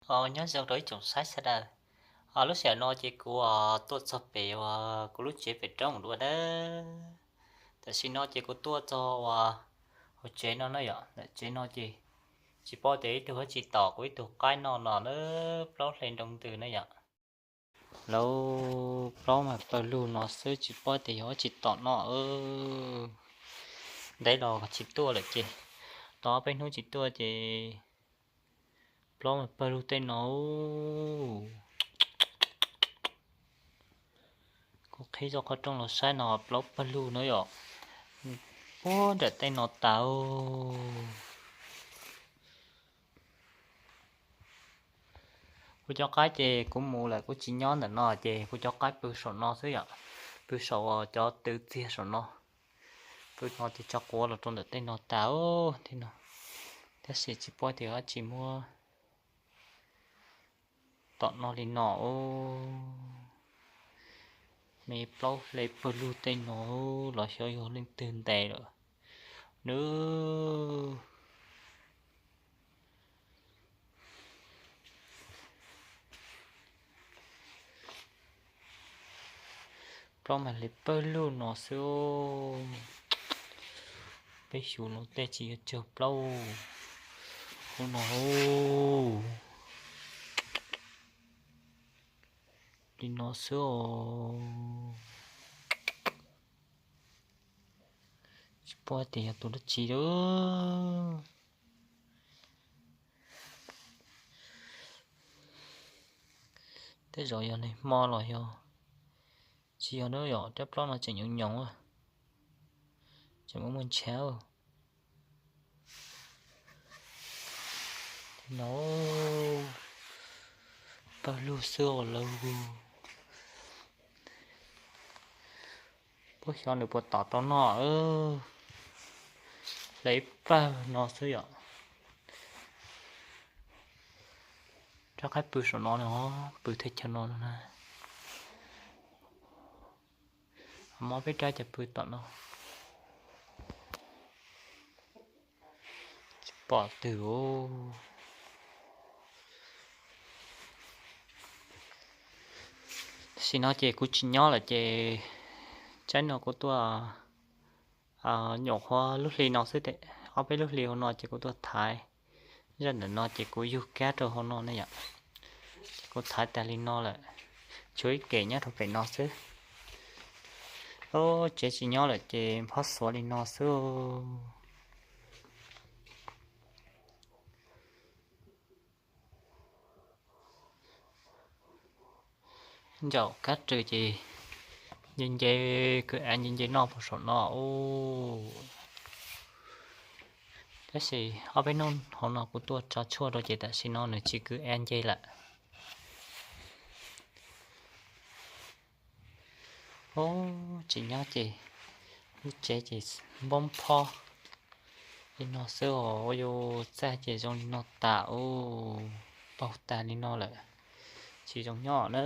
Os, nyob zoo rau ib tsoom saib sawv daws. Os, lub sij hawm no ces kuv tuaj txog pem uas kuv lub tsev pem roob dua nawb. Tam sim no ces kuv tuaj txog uas hauv tsev no na yom, ntawm tsev no ces tsis paub tias ib tug dab tsi tom kuv ib tug qaib noj no na, plaub hle nroo ntws na yom. Lawv plaub mas pawg lug no xwb, tsis paub tias yog dab tsi tom noj. Ntev los tsis tuaj lawm ces, tau ob peb hnub tsis tuaj ces plaub mas pawg lug tej no. Kuv qhib zoj qhov rooj los saib no plaub pawg lug no yom, puag nram tej no tas. Kuv cov qaib ces kuv mus lawm kuv tsis nyob ntawm no ces kuv cov qaib pw saum no xwb yom, pw saum cov tw txiag saum no. Pw no ces tso quav los rau ntawm tej no tas tej no, tab sis tsis paub tias dab tsi muab tom noj li no. Me plaub hle pawg lug tej no los xyov yog leej twg ntes lawm nawb. Plaub mas li pawg lug no xwb. Peb xyuv no tej tsis yog tsawg plaub, ub no li no xwb os. Tsis paub tias yog tus dab tsi lawm. Tej zaum yog neeg hmo los yog tsis yog na yom, rab plaub no tseem nyoos nyoos, tseem muaj muaj ntshav. No pawg lug xwb os lawv. Puab xyov nws puas tom tau noj. Hle pawg no xwb yom. Rab qaib pw saum no, pw thaj chaw no na. Mob peb rab cov pw tom no. Tsis pom twg. Tam sim no ces kuv tsis nyob lawm ces tsaib no kuv tuaj nyuam qhuav lub hli no xwb, ob peb lub hli hauv no ces kuv tuaj thaiv. Zaj ntawm no ces kuv yug kab rau hauv no ne yom. Ces kuv thaiv tas li no lawm, tshuav ib kem nyob rau pem no xwb. Tsev tsis nyob lawm ces phob xuav li no xwb. Ntsaum kab rwg ces nce nce, kwv av nce nce noj puag saum no. Tab sis ob peb hnub hauv no kuv tuaj tso tshuaj rau ces tam sim no nws tsis kwv av nce lawm. Ub, tsis nyob ces lub tsev ces npoob phob li no xwb os. Ua yus txaj ces zoo li no tas ub, paug tas li no lawm, tsis zoo nyob na.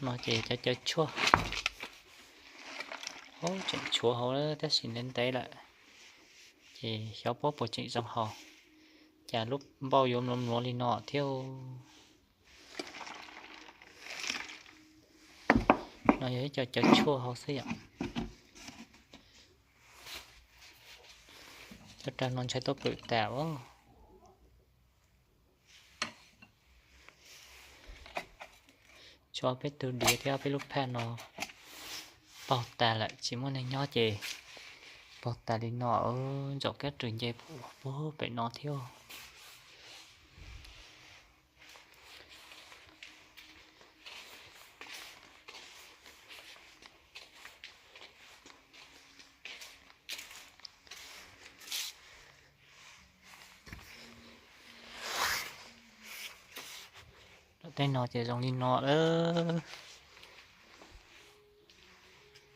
No ces cov cawv tshuaj, tseem tshuav hauv tab sis ntev ntev lawm, ces xyov puab puas tseem zoo haus. Cas lub npauj yuav mluav mluav li no thiab. No yog ib co cawv tshuaj hauv xwb yom. Cov rag no ntshai tuaj pwm tas. Tshuav peb tug diav thiab peb lub phaj no paug tas lawm, tsis muaj neeg nyob ces paug tas li no. Ntsaum kab rwg nce puag pem no thiab. Tej no ces zoo li no lawm,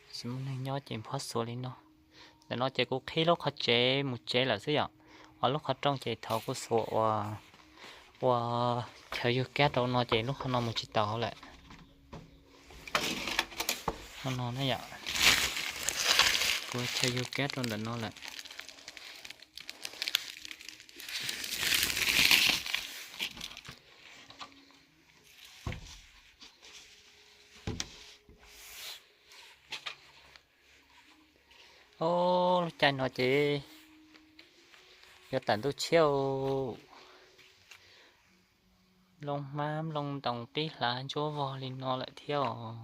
tsis muaj neeg nyob ces phob xuav li no. Ntawm no ces kuv qhib lub qhov tsev mus tsev lawm xwb yom. Ho lub qhov rooj ces thaum kuv xuas uas Ua, chaw yug kab rau no ces lub qhov no mus tsis tau lawm. Qhov no na yom, ua chaw yug kab rau ntawm no lawm. Lub caij no ces yuav tawm ntuj tshiab, nplooj hmab nplooj ntoos pib hlav ntsuab vog li no lawm thiab os.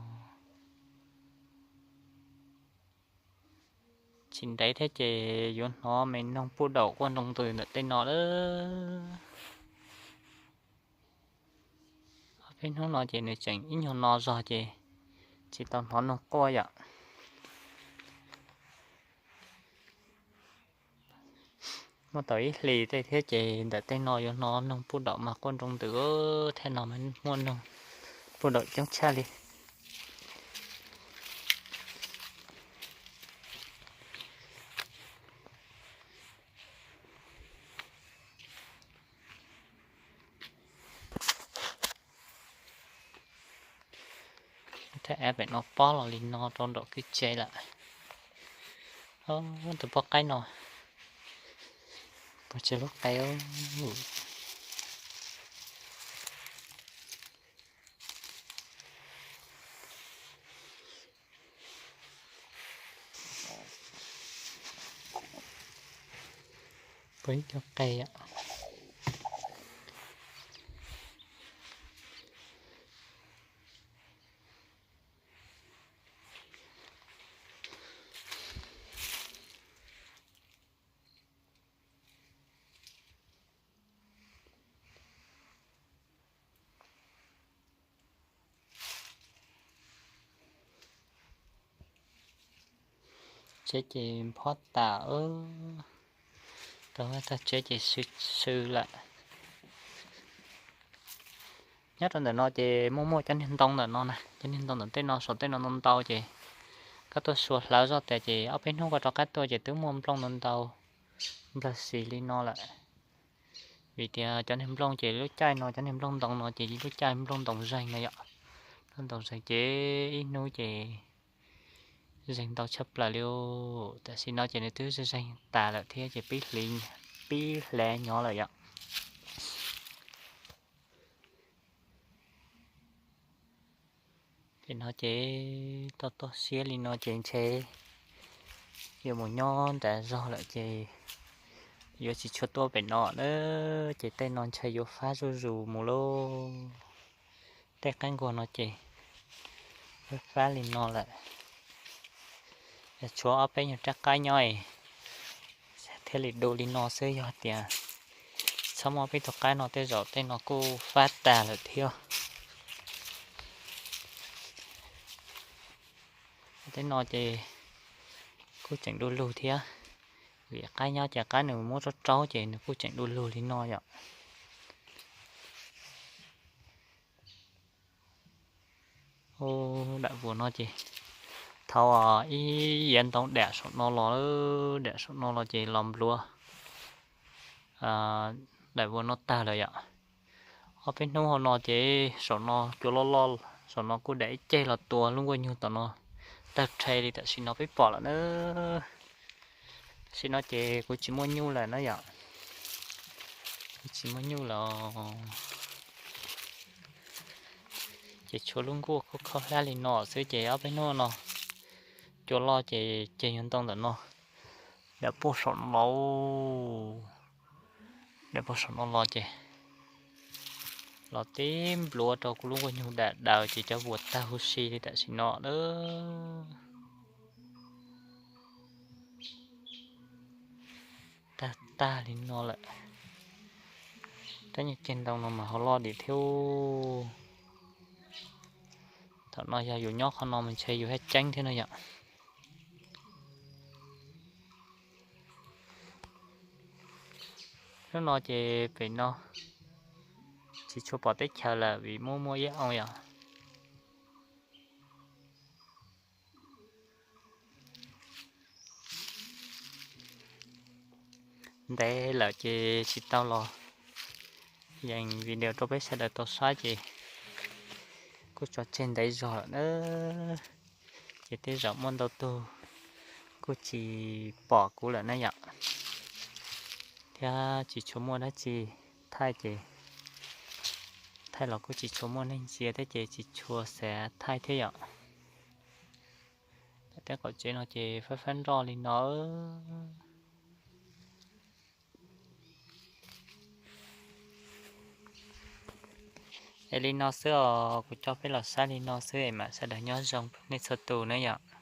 Tsis ntev thiab ces yuav hnov me noog puj daum quaj nroo ntws ntawm tej no lawm. Ob peb hnub no ces nws tseem ib nyuag no zog ces tsis tau hnov noog quaj yom. Muaj tau ib hlis tej thiab ces ntawm tej no yuav hnov noog puj daum mas quaj nroo ntws, thaj no mas muaj noog puj daum coob tshaj li. Thaj av pem no pob los li no rau nraum kwj tse lawm. Tus poj qaib no, pov tseg lub qe. Pov ib co qe. Tsheb ces phob tas, tag tag tsheb ces sw lawm. Nyob rau ntawm no ces muaj muaj cov niag ntoo ntawm no na, cov niag ntoo ntawm tej no saum tej no ntau ntau ces koj tuaj xua hlawv zoj tas ces ob peb hnub koj rov qab tuaj ces twb muaj nplooj ntau ntau nplawg xis li no lawm. Vim tias cov niag nplooj ces lub caij no cov niag nplooj ntoo no ces lub caij nplooj ntoo zeeg no yom. Nplooj ntoo zeeg ces ib hnub ces zeeg ntau tshaj plaws li. Tam sim no ces nws twb zeeg tas lawm thiab ces pib hle nyob lawm yom. Ces no ces toj toj siab li no ces ntshe yuav mus nyob nram zog lawm ces yuav tsis tshua tuaj pem no na. Ces tej no ntshe yuav fab zuj zus mus lauj. Tej qaib nquag no ces fab fab li no lawm. Yog tshuav ob peb nyuag rab qaib nyob thiaj li du li no xwb, yog tias tsis txhob muaj peb tug qaib no tej zaum tej no kuj fab tag lawm thiab. Tej no ces kuj tseem du lug thiab, vim qaib nyob ces qaib nws muab raub raub ces nws kuj tseem du lug li no yom. Daim vuas no ces thaum ib yav ntoo dam saum no los, dam saum no los ces los npluav daim vuas no tag lawm yom. Ob peb hnub hauv no ces saum no cua loj loj, saum no kuj dam ib ceg los tua lub nkuaj nyuj tom no tawg rhe li tam sim no peb pom lawm na. Tam sim no ces kuv tsis muaj nyuj lawm na yom. Kuv tsis muaj nyuj lawm ces tshuav lub nkuaj khaub khaub hlab li no xwb ces ob peb hnub no cua loj ces ceg nyuag ntoo ntawm no dam puag saum no los, dam puag saum no los ces los tib npluav rau kuv lub nkuaj nyuj dam daws ces cov vuas tag huv si li tam sim no na. Tag tag li no lawm. Tab nyuag ceg ntoo no mas ho loj dim thiab. Thaum no yog yus nyob qhov no mas ntshe yus haj ceeb thiab no yom. Hnub no ces pem no tsis tshua pom teb chaws lawm vim muaj muaj ib oo yom. Ntev lawm ces tsis tau los Yees video rau peb sawv daws tau saib ces kuj tso tseg ntev zog lawm na, ces tej zaum muaj ntau tug kuj tsis pom kuv lawm na yom, thiab tsis tshua muaj dab tsi thaij ces thaij los kuj tsis tshua muaj neeg ntsia thiab ces tsis tshua xav thaij thiab yom. Tej qaum tsev no ces fab fab nroj li no. Es li no xwb os, kuv coj peb los saib li no xwb es mam sawv daws nyob zoo nej txhua tus na yom.